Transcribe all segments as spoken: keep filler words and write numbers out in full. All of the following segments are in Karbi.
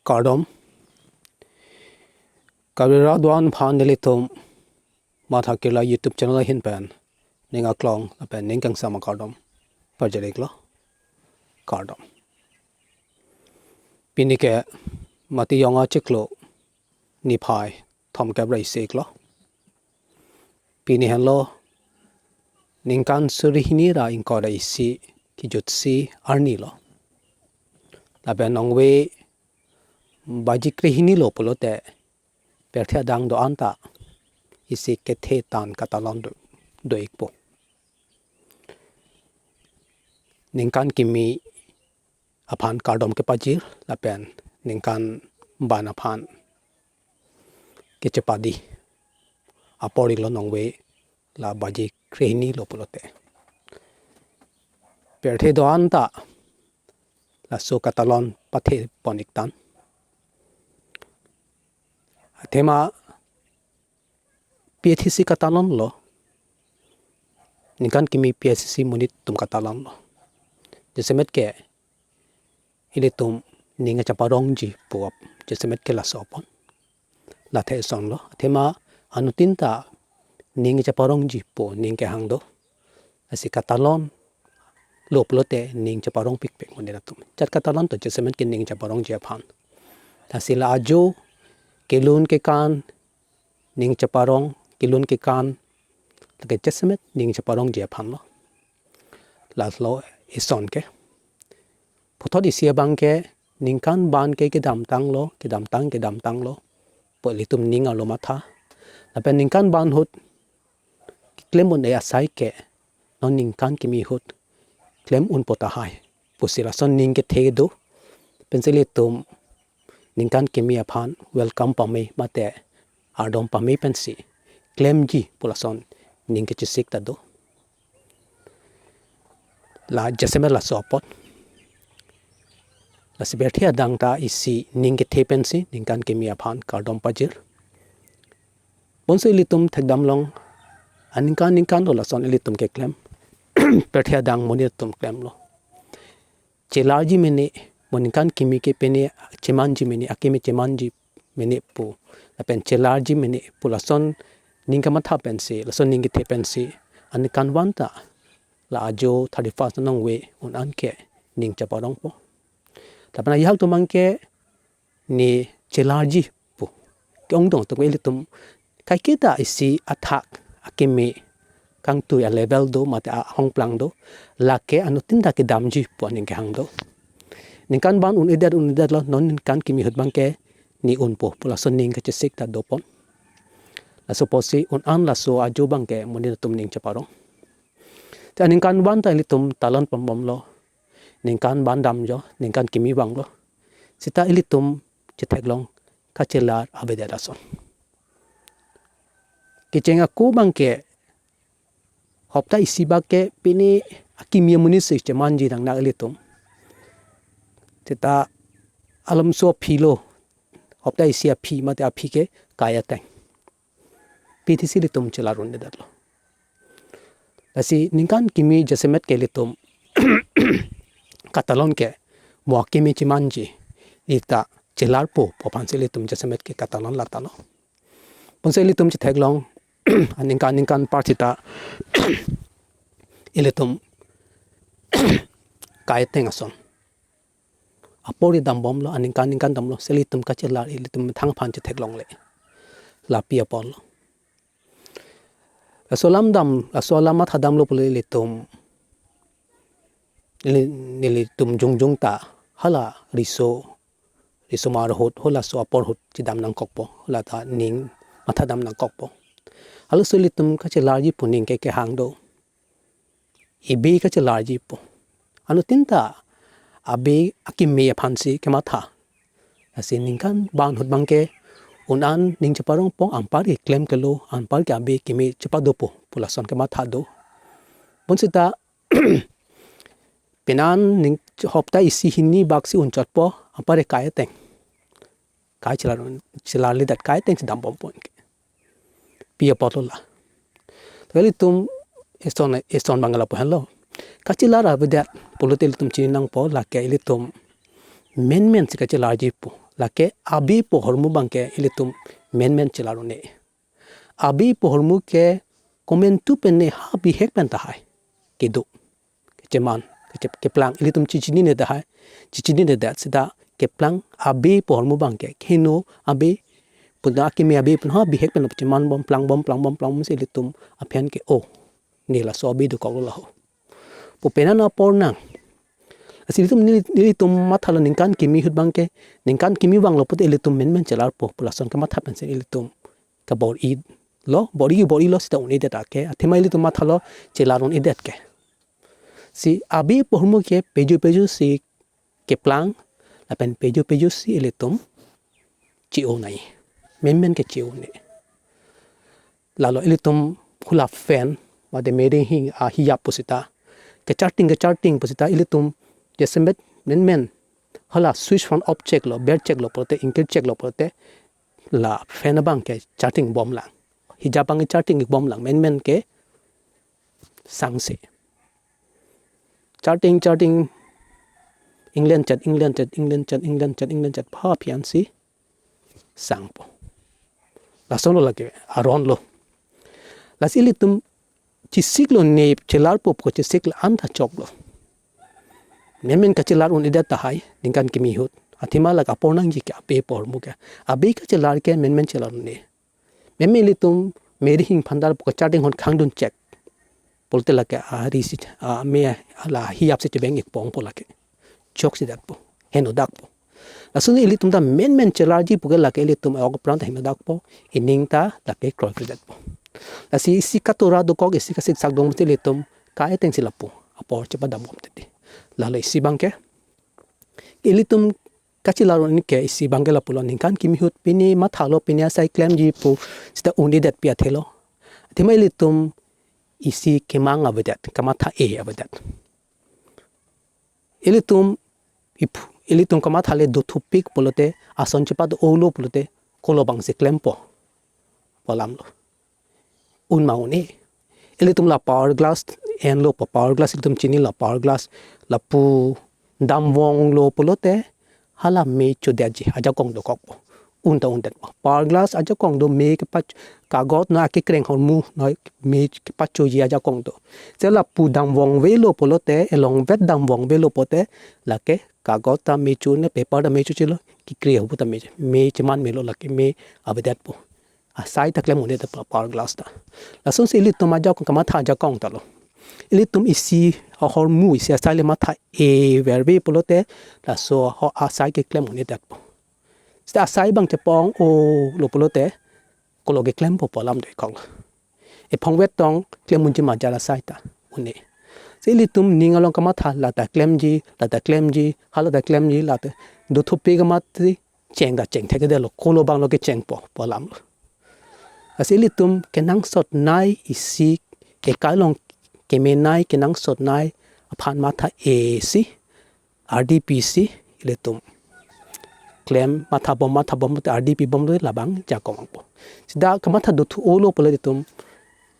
Kardom. Karbi rat do-an aphan nelitum Matha Kirla YouTube channel ahin pen ning aklong lapen ning kangsam akardom pajir-iklo. Kardom. Pini ke Matiyong achiklo niphai thomkep ra isi-iklo. Pini henlo ningkan suri hini ra ingkoi ra isi kejutsi arni lo. Lapen nongve baji krehini lo pulote pirthe adang do-an ta isi kethe tan katalon do, do-ikpo. Ningkan kimi aphan kardom kepajir lapen ningkan ban aphan kechepadi apor-iklo nongve la baji krehini lo pulote. Pirthe do-an ta laso katalon pathe pon-ik tan. Athema P H C C katalon lo, ningkan kimi P H C C monit atum katalon lo. Jasemet ke ilitum ning kacheparongji pu ap, jasemet ke laso apot. Lathe eson lo, athema anuttin ta ning kacheparongji pu ning kehang do. Lasi katalon lo pulote ning cheparong pikpik monit atum. Jat katalon to jasemet ke ning cheparongji aphan. Lasi la ajo kelun kekan ning cheparong, kelun kekan lake jasemet ning cheparongji aphan lo. Lalo eson ke. Puthot isi abang ke ningkan ban ke kedamtang lo, kedamtang, kedamtang lo pu ilitum ning arlo matha. Lapen ningkan ban ahut keklem un-e asai ke non ningkan kimi ahut klem unpo tahai pusi lason ning kethe do. Pensi ilitum ningkan kimi aphan welcome pame mate ardom pame pensi klemji pu lason ning kechesik ta do. La jasemet laso apot. Lasi pirthe adang ta isi ning kethe pensi ningkan kimi aphan kardom pajir. Bonsoi ilitum thekdam long, aningkan ningkan lo lason ilitum keklem. Pirthe adang monit atum klemlo. Chelarji mene, mo ningkan kimi ke pene chemanji mene, akimi chemanji mene pu, lapen chelarji mene pu lason ning kamatha pensi, lason ning kethe pensi, aningkan van ta la ajo thirty-first nongve un-an ke ning cheparongpo. Lapen ajahak atum abang ke ne chelarji pu ke-ongdung atum ke ilitum kaiketa isi athak akimi kangtui a-level do mate ahongplang do, lake anuttin ta kedamji pu aning kehang do. Ningkan ban un-edet un-edet lo, non ningkan kimi ahut abang ke ne unpo pu lason ning kechesik ta dopon. Laso apotsi un-an laso ajo abang ke monit atum ning cheparong. Te aningkan van ta ilitum talon pambomlo. Ningkan ban damlo, ningkan kimi vanglo. Seta ilitum chetheklong kachelar avedet ason. Kecheng ako abang ke hopta isi bak ke pene akimi amonit si chemanji nangnak ilitum. Seta alamso aphi lo, hopta isi aphi mate aphi ke kai ateng. P T C ilitum chelar un-edetlo. Lasi ningkan kimi jasemet ke ilitum katalon ke mo akimi chemanji, ne ta chelarpo pu aphansi ilitum jasemet ke katalon lata lo. Bonsoi ilitum chetheklong aningkan ningkan apar seta ilitum kai ateng ason. Apor-i dambomlo, aningkan ningkan damlo, si ilitum kachelar, ilitum methang aphan chetheklongle. Lapi apor lo. Laso alam dam, laso alam matha damlo pule ilitum, ili-, nelitum jongjong ta hala riso, risomar ahut, halaso apor ahut chedam nangkokpo, hala ta ning matha dam nangkokpo. Halaso ilitum kachelarji pu ning ke kehang do. Ebe kachelarji pu. Anuttin ta abe akimi aphansi kematha. Lasi ningkan ban ahut abang ke un-an ning cheparongpo, anpar ke klem kelo, anpar ke abe kimi chepadopo pu lason kematha do. Bonseta penan ning hopta isi hini bak si unchotpo, anpar ke kai ateng. Kai chelar, chelarledet kai ateng chedambompo. Pi apot lo la. Te ilitum eson, eson abang lapu henlo. Kachelar avedet pulote ilitum chini nangpo lake ilitum menmen si kachelarji pu. Lake abe pu ahormu abangke ilitum menmen chelar un-e. Abe pu ahormu ke komantu pen ne ha bihek pen tahai kedo. Kecheman, keche-, keplang, ilitum chechinine tahai, chechinine det seta keplang abe pu ahormu abangke, kehingno abe, puna akimi abe puna ha bihek pen cheman bom, plang bom, plang bom, plang bom si ilitum aphan ke, oh, ne laso abe dokoklo laho pu penang apor nang. Lasi ilitum neli, nelitum mathalo ningkan kimi ahut abangke, ningkan kimi vanglo pute ilitum menmen chelarpo pu lason kamatha pensi ilitum kabor-ilo, bor-i bor-ilo seta un-edet ke. Athema ilitum mathalo chelar un-edet ke. Si abe pu ahormu ke pejo pejo si keplang, lapen pejo pejo si ilitum che-o nai. Menmen ke che-o ne. Lalo ilitum hula fan, mate meri hing, ah, hiyap pusita, kecharting kecharting pusita ilitum jasemet menmen hala switch fan off cheklo, ber cheklo pulote, ingkir cheklo pulote, la fan abangke charting bomlang. Hijap abangke charting bomlang, menmen ke sangse. Charting, charting, England chat, England chat, England chat, England chat, England chat, pha phian si sangpo. Lasonlo lake aron lo. Lasi ilitum chesiklo ne chelarpo pu chesiklo anta choklo. Menmen kachelar un-edet tahai, ningkan kimi ahut. Athema lake apor nangji ke abe pu ahormu ke. Abe kachelar ke menmen chelar un-e. Menmen ilitum meri hing phandar pu kacharting hon khangdun chek pulote lake ari si, ah, me la hiyap si chebeng-ik pongpo lake. Choksedetpo, henodakpo. Lason ilitum ta menmen chelarji puke lake ilitum ok pran ta henodakpo, ining ta lake kroikredetpo. Lasi isi katura dokok, isi kasiksak dong mesti ilitum kai ateng si lapu apor chepadam bom tadi. Lalo isi abangke ilitum kachelar un-e ke isi abangke lapulo, ningkan kimi ahut pini mathalo, pini asai klemji pu seta un-edet pi athelo. Athema ilitum isi kemang avedet, kamatha-e avedet. Ilitum ip-, ilitum kamathale dothupik pulote, ason chepado-olo pulote, kolo abangsi klempo pu alamlo. Un ma un-e. Ilitum la power glass enlo pu, power glass ilitum chinilo, power glass lapu damvonglo pulote hala me chodetji ajakong dokokpo. Un ta undetpo. Power glass ajakong do, me kepach-, kagot na kekreng ahormu na me kepachoji ajakong do. Se lapu damvong avelo pulote, elongvet damvong avelo pulote, lake kagot ta me chone, paper ta me chochelo, kekre ahormu ta me, me cheman melo, lake me avedetpo. Asai ta klem un-edet pa power glass ta. Lasonsi ilitum ajakong, kamatha ajakong talo. Ilitum isi ahormu, isi asai le matha-e verve pulote, laso ho asai ke klem un-edetpo. Seta asai abang chepong-olo pulote, kolo ke klempo pu alam do ikong. Ephongvet tong klem unji ma ajat asai ta, un-e. Si ilitum ning along kamatha, lata klemji, lata klemji, halata klemji, lata dothupik amat si cheng ta chengthekdetlo, kolo abanglo kechengpo pu alamlo. Lasi ilitum kenangsotnei isi, ekai along kemenei kenangsotnei aphan matha-e si, ardi pisi ilitum klem, matha bom, matha bom, ardi pi bomlo, labang jakong po. Seta kamatha dothu-olo pulote ilitum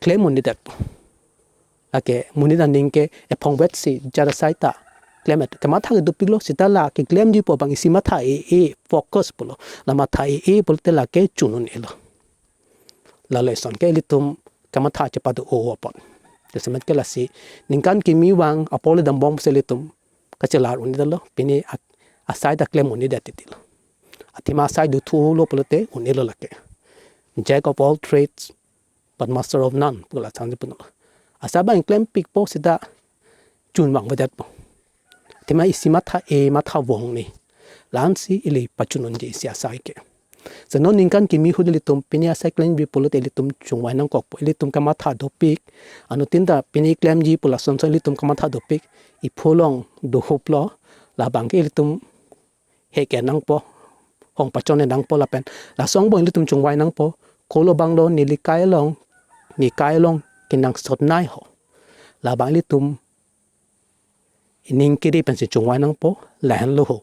klem un-edetpo. Lake monit aning ke ephongvet si ajat asai ta klem et. Kamatha ke dopiklo, seta la keklemji pu abang isi matha-e-e, focus pulo. La matha-e-e pulote lake chun un-elo. Lalo eson ke ilitum kamatha chepado-o apot. Jasemet ke lasi ningkan kimi vang apor le dambom pusi ilitum kachelar un-edetlo, pini a-, asai ta klem un-edet titilo. Athema asai dothu-olo pulote un-elo lake. Jack of all trades, but master of none pu la changji puno. Asai abang klempikpo seta chun vangvedetpo. Athema isi matha-e, matha vong ne. La-ansi ili pachun unji isi asai ke. Si non ningkan kimi ahut ilitum pini asai klemji pulote ilitum chongvai nangkokpo. Ilitum kamatha dopik. Anuttin ta pini klemji pu lasonson ilitum kamatha dopik. Iphu along dohuplo. Labang ke ilitum heke nangpo, hong pachone nangpo lapen laso angbong ilitum chongvai nangpo, kolo abanglo neli kai along, ne kai along kenangsotnei ho. Labang ilitum ining kiri pensi chongvai nangpo, lahenlo ho.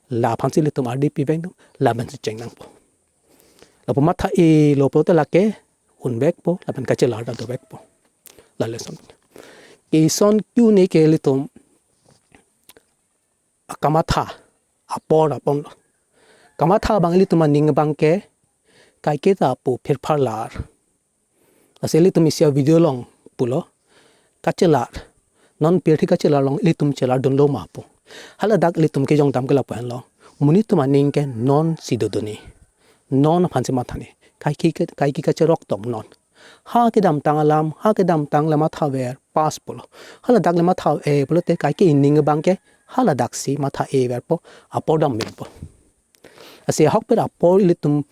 Laphansi ilitum ardi pivek nang, lapensi cheng nangpo. Lapu matha-e-lo pulote lake unvekpo, lapen kachelar ta dovekpo. Lale son. Ke ison ke-un-e ke ilitum akamatha apor aponlo. Kamatha abang ilitum aning abang ke kaiketa pu phirphar lar. Lasi ilitum isi a-video along pulo, kachelar. Non pirthe kachelar along ilitum chelar dunlo ma pu. Haladak ilitum kejong dam ke lapu henlo. Monit atum aning ke non si dodunji. Non aphan si mathanji. Kaike ke, kaike kacherok tong non. Ha kedamtang alam, ha kedamtang le mathaver, past pulo. Haladak le matha-e pulote kaike ining abang ke haladak si matha-e verpo, apor dambinpo. Lasi ahokpet apor ilitum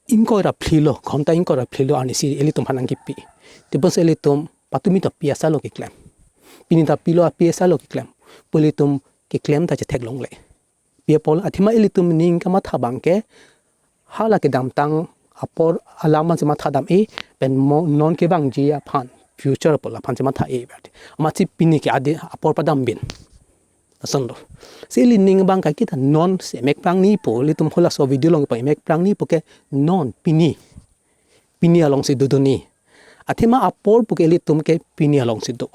ingkoi ra phli lo, ghonta ingkoi ra phli lo arnisi ilitum aphan nangkipi. Tebonsi ilitum patumi ta pi asai lo keklem. Pini ta pilo api asai lo keklem. Pu ilitum keklem ta chetheklongle. Pi apot athema ilitum ning kamatha abang ke hala kedamtang apor alam aphan si matha dam-e pen mo non kevangji aphan, future apor aphan si matha-e. Amatsi pini ke adi apor padambin. Lason lo. Si ili ning abang kaiketa non si emek prangji pu, ilitum halaso video along pang emek prangji pu ke non pini. Pini along si dodunji. Athema apor pu ke ilitum ke pini along si do.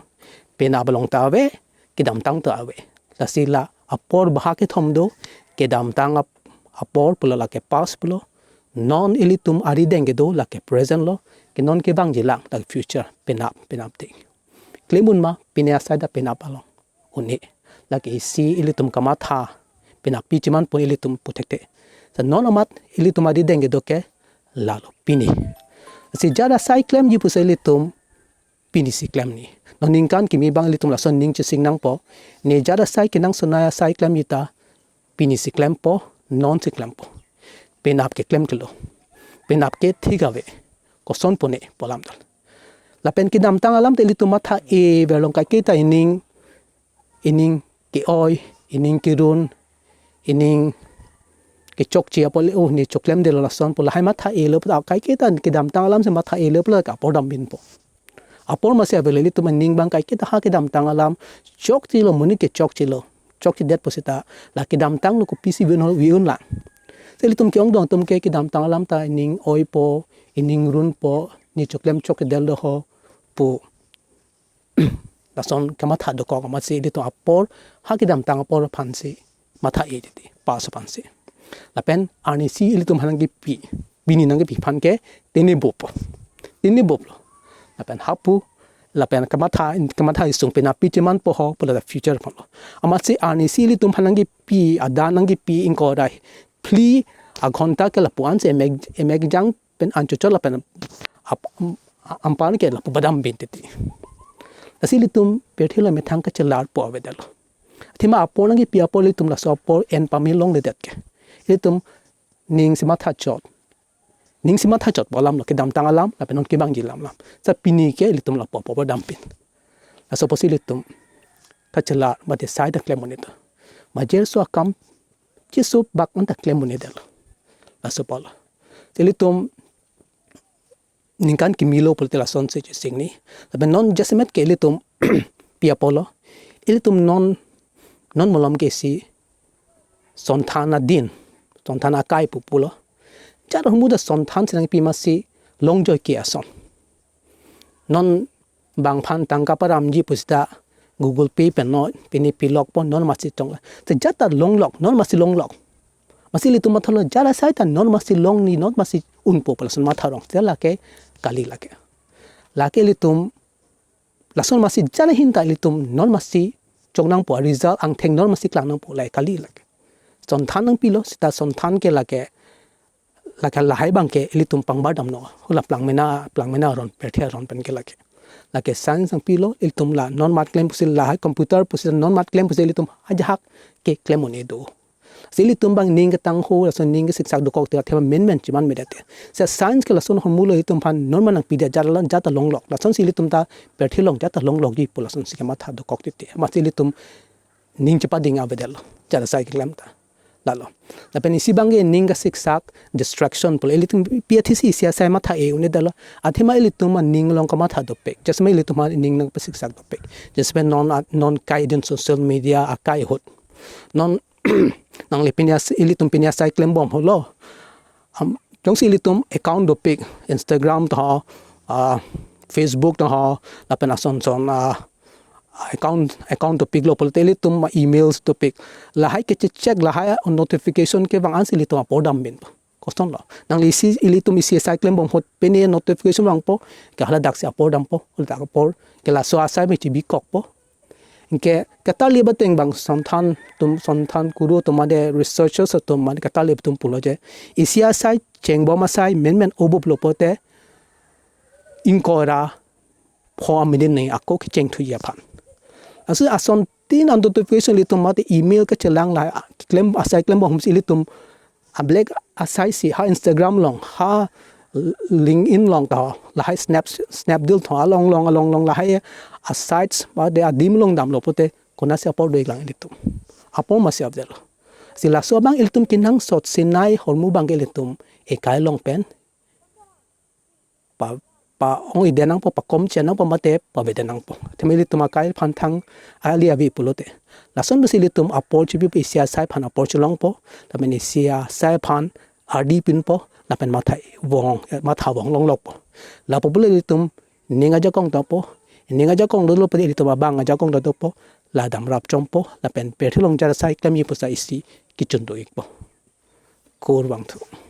Penap along ta ave, kedamtang ta ave. Lasi la apor bahak kethom do, kedamtang ap-, apor pulo lake past pulo. Non ilitum arideng kedo lake present lo, ke non kevangji lang lake future, penap, penap ding. Klem un ma, pine asai ta penap along un-e. Lake isi ilitum kamatha, penap pi cheman pon ilitum pu thekthe. Sa non amat ilitum arideng kedo ke lalo pini. Si jat asai klemji pusi ilitum pini si klemji. Non ningkan kimi abang ilitum lason ning chesing nangpo. Ne jat asai kenangsonei asai klemji ta pini si klempo, non si klempo. Penap ke klem kelo. Penap ke thik ave. Koson pon-e pu alam dal. Lapen kedamtang alam te ilitum matha-e verlong kaiketa ining, ining ke-oi, ining kerun, ining kechokche apot le, oh, ne choklemdetlo lason pu lahai matha-e lo pu ta kaiketa kedamtang alam si matha-e lo pu la apor dambinpo. Apor amatsi ave le ilitum aning abang kaiketa ha kedamtang alam chokchelo, monit ke chokchelo. Chokchedet pusita la kedamtang lo kopisi vi-un, vi-un lang. Si ilitum ke-ongdung atum ke kedamtang alam ta ining oipo, ining runpo, ne choklem chokchedet lo ho pu. Lason kamatha dokok amatsi ilitum apor, ha kedamtang apor aphan si matha-e titi, past aphan si. Lapen arnisi ilitum aphan nangkipi, pini nangkipi aphan ke tenebop. Tenebop lo. Lapen hapu, lapen kamatha, kamatha isung penap pi cheman po ho, pu la future aphan lo. Amatsi arnisi ilitum aphan nangkipi, adan nangkipi ingkoi ra phli aghonta ke lapu-an si emek, emek jang pen an chochot lapen ap-, am-, anpar ke lapu padambin titi. Lasi ilitum pirthe along methang kachelar po avedetlo. Athema apor nangkipi apor ilitum laso apor en pame longledet ke. Ilitum ning si matha chot. Ning si matha chot pu alam lo kedamtang alam, lapen non kevangji alam alam. Sa pini ke ilitum lapu apor padambin. Laso apotsi ilitum kachelar mate sai ta klem un-edetlo. Majirso akam chisubak anta klem un-edetlo. Laso apotlo. Si ilitum ningkan kimi lo pulote lason si chesingji. Lapen non jasemet ke ilitum pi apotlo. Ilitum non, non malom ke isi sonthan adin, sonthan akai pu pulo. Jat ahormu ta sonthan si nangpi amatsi longjoi ke ason. Non bang aphan tangka paramji pusita Google Pay pen non, pini pilokpo non amatsi chong. Te jat ta longlok, non amatsi longlok. Amatsi ilitum mathalo jat asai ta non amatsi longji, non amatsi unpo pu lason matha rong. Te lake kali lake. Lake ilitum lason amatsi jat ahin ta ilitum non amatsi chok nangpo, result angtheng non amatsi klang nangpo, lake kali lake. Sonthan nangpilo, sita sonthan ke lake, lake lahai abang ke ilitum pangbar damnon. Hula plangmena, plangmena aron, pirthe aron pen ke lake. Lake science nangpilo, ilitum la non amat klem pusi lahai computer pusi non amat klem pusi ilitum ajahak ke klem un-e do. Si ilitum abang ning ketang ho, lason ning kesiksak dokok te athema menmen cheman medet te. Si science ke lason ahormu lo ilitum aphan non ma nangpidet jat la, jat ta longlok. Lasonsi ilitum ta pirthe along jat ta longlokji pu lasonsi kamatha dokok titi. Amatsi ilitum ning chepading avedetlo. Jat asai keklem ta. Lalo. Lapen isi abang ke ning kesiksak distraction pulo. Ilitum pi athisi isi asai matha-e un-edetlo. Athema ilitum aning along kamatha dopik. Jasemet ilitum aning nangpasiksak dopik. Jasemet non a-, non kai din social media akai ahut. Non nangli pini as-, ilitum pini asai klembom holo. Am, jongsi ilitum account dopik, Instagram ta ho, ah, Facebook ta ho, lapen ason son, ah, account account dopiklo pulote ilitum emails dopik. Lahai keche check, lahai notification kevang ansi ilitum apor dam binpo. Kosonlo? Nangli isi, ilitum isi asai klembom ahut pine notification vangpo, ke haladak si apor dampo, haladak apor, ke laso asai me chibikokpo. Anke katarlip ateng bang sonthan atum, sonthan kuru atum mate researchers atum mate katarlip atum pulo je, isi asai chengbom asai menmen obuplo pulote ingkoi ra pho a-minute nangji ako kecheng thuji aphan. Laso asontin a-notification ilitum mate email kachelang lahai klem, asai klembom ahut si ilitum a-black asai si ha Instagram along, ha LinkedIn along ta, lahai Snap, Snapdeal tho along along along along lahai a-sites mate adim along damlo pulote konatsi apor do-iklang ilitum? Apor masi avelo. Si laso abang ilitum kenangsot sinai hormu abang ke ilitum ekai along pen pa, pa-ong-ide nangpo, pakom che nangpo mate pavede nangpo. Athema ilitum akai aphan thang ali ave pulote, lason pusi ilitum apor chipipo, isi asai aphan apor chelongpo, lapen isi asai aphan ardi pinpo, lapen matha vong, eh, matha vong longlokpo. Lapu pulo ilitum ning ajakong dopo, ning ajakong dolo pulote ilitum abang ajakong dopo, la damrap chompo, lapen pirthe along jar asai klemji pusi isi kechun do-ikpo. Kurvangthu.